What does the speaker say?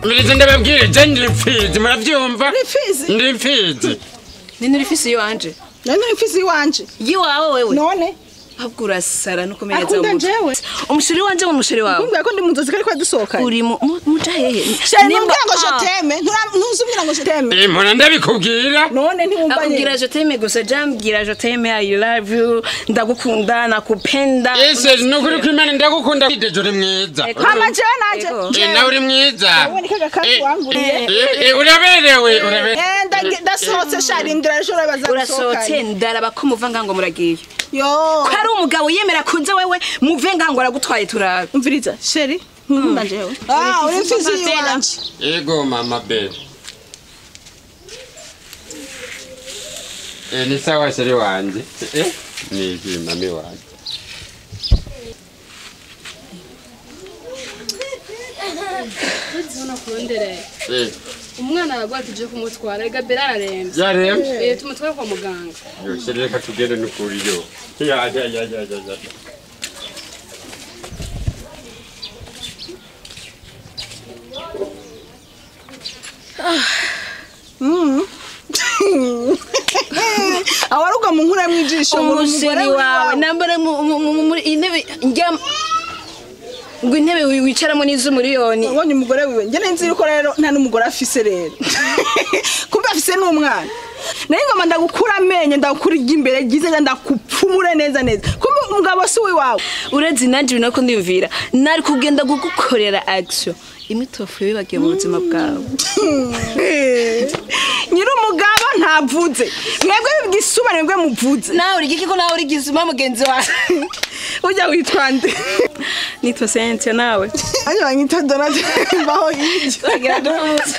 Mirize ndababwire je ndi imfizi muravyumva? Uri imfizi? Ndi imfizi. Nini uri ifisi iwanje? None uri imfizi iwanje? Yiwawe wewe. None ahubwo urasara no kumenyeza akunda njewe. Umushuri wanje ngo umushuri wawe. Kumbwira ko ndi mu nzozi kariko dusohokanye. Uri muja hehe? Chéri, ntumbwira ngo je t'aime, ntuzubwira ngo je t'aime. Mpora ndabikubwira. None ntiwumva Akubwira nyine. je t'aime gusa, jambwira je t'aime, I love you, ndagukunda, nakupenda. Ese nukuri kw'Imana ndagukunda deje uri mwiza. Hama jewe nanje. Ego. Nawe uri mwiza. Wowe ni kaga kanzu wanguriye. Uraberewe uraberewe. Ndasohotse sha, rindira ejo urabaza Urasohotse gusohokanye. ndaraba ko muva ngango muragiye. Yo. Ko ari umugabo yemera kunze wewe muve ngango aragutwaye turabe. Umviriza, chéri, ntukunda jewe. Ah, uri imfizi iwanje. Ego mama be. Ni sawa chéri wanje. Ni iki mami wanje. Ubona kurondere. Umwana aragwa tuje kumutwara, ega Bella araremvye. Yaremvye. Tumutware kwa muganga. Yo chéri reka tugende nukuri yo. Ya ya ya ya ya ya. Awaruga mu nkura mwijisho ngo ni umugore Umusheri wawe nambara muri intebe njya ngo intebe wicaramo n'iz'umuriyoni. Wabonye umugore wiwe njye nzi yuko rero nta n'umugore afise rero. Kumbe afise n'umwana. Naye ngoma ndagukura amenyo ndagukura iry'imbere ryiza ndakupfumure neza neza. Kumbe umugabo si wiwawe. Uretse nanje ibintu nako ndiyumvira nari kugenda kugukorera action imwe tofu wibagiye mu buzima bwawe. Nyiri umugabo ntavuze. Mwebwe bibwisuma mwebwe muvuze. Nawe uri igiki ko nawe uri igisuma mugenzi wawe. Ujya witwa nde? Nitwa Cynthia nawe. Nanjye banyita Donat mbaho hirya. Twagira duhuze.